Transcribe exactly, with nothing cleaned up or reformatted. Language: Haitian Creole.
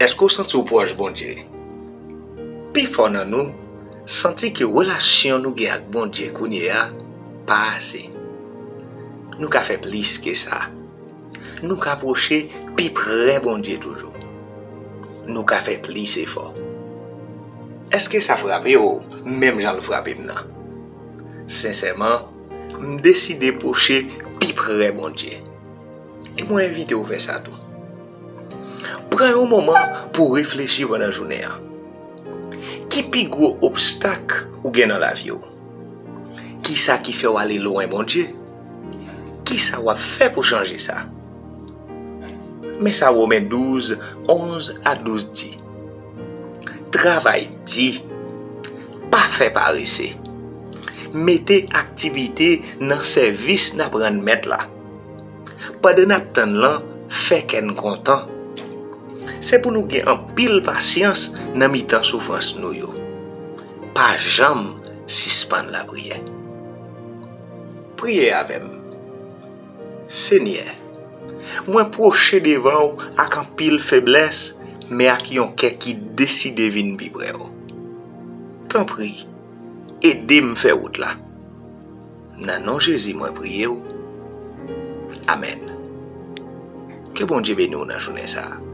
Èske w santi w pwòch Bondye? Pifò nan nou santi ke relasyon nou gen ak Bondye kounye a pa ase. Nou ka fè plis ke sa. Nou ka pwoche pi pre Bondye toujou. Nou ka fè plis efò. Èske sa frape w menm jan l frape m nan? Sensèman, m deside pwoche pi pre Bondye. E mwen envite w fè sa tou. Pran yon moman pou w reflechi pandan jounen an. Ki pi gwo obstak ou gen nan lavi w? Kisa ki fè w ale lwen Bondye? Kisa w ap fè pou chanje sa? Men sa Women douz, onz a douz di: Travay di, pa fè parese. Mete aktivite nan sèvis n ap rann Mèt la. Pandan n ap tann lan, fè kè n kontan. Se pou nou gen anpil pasyans nan mitan soufrans nou yo. Pa janm sispann lapriyè. Priye avè m. Senyè, mwen pwoche devan w ak anpil feblès, men ak yon kè ki deside vin pi pre w. Tanpri, ede m fè wout la. Nan non Jezi mwen priye w. Amèn. Ke Bondye beni w nan jounen sa a.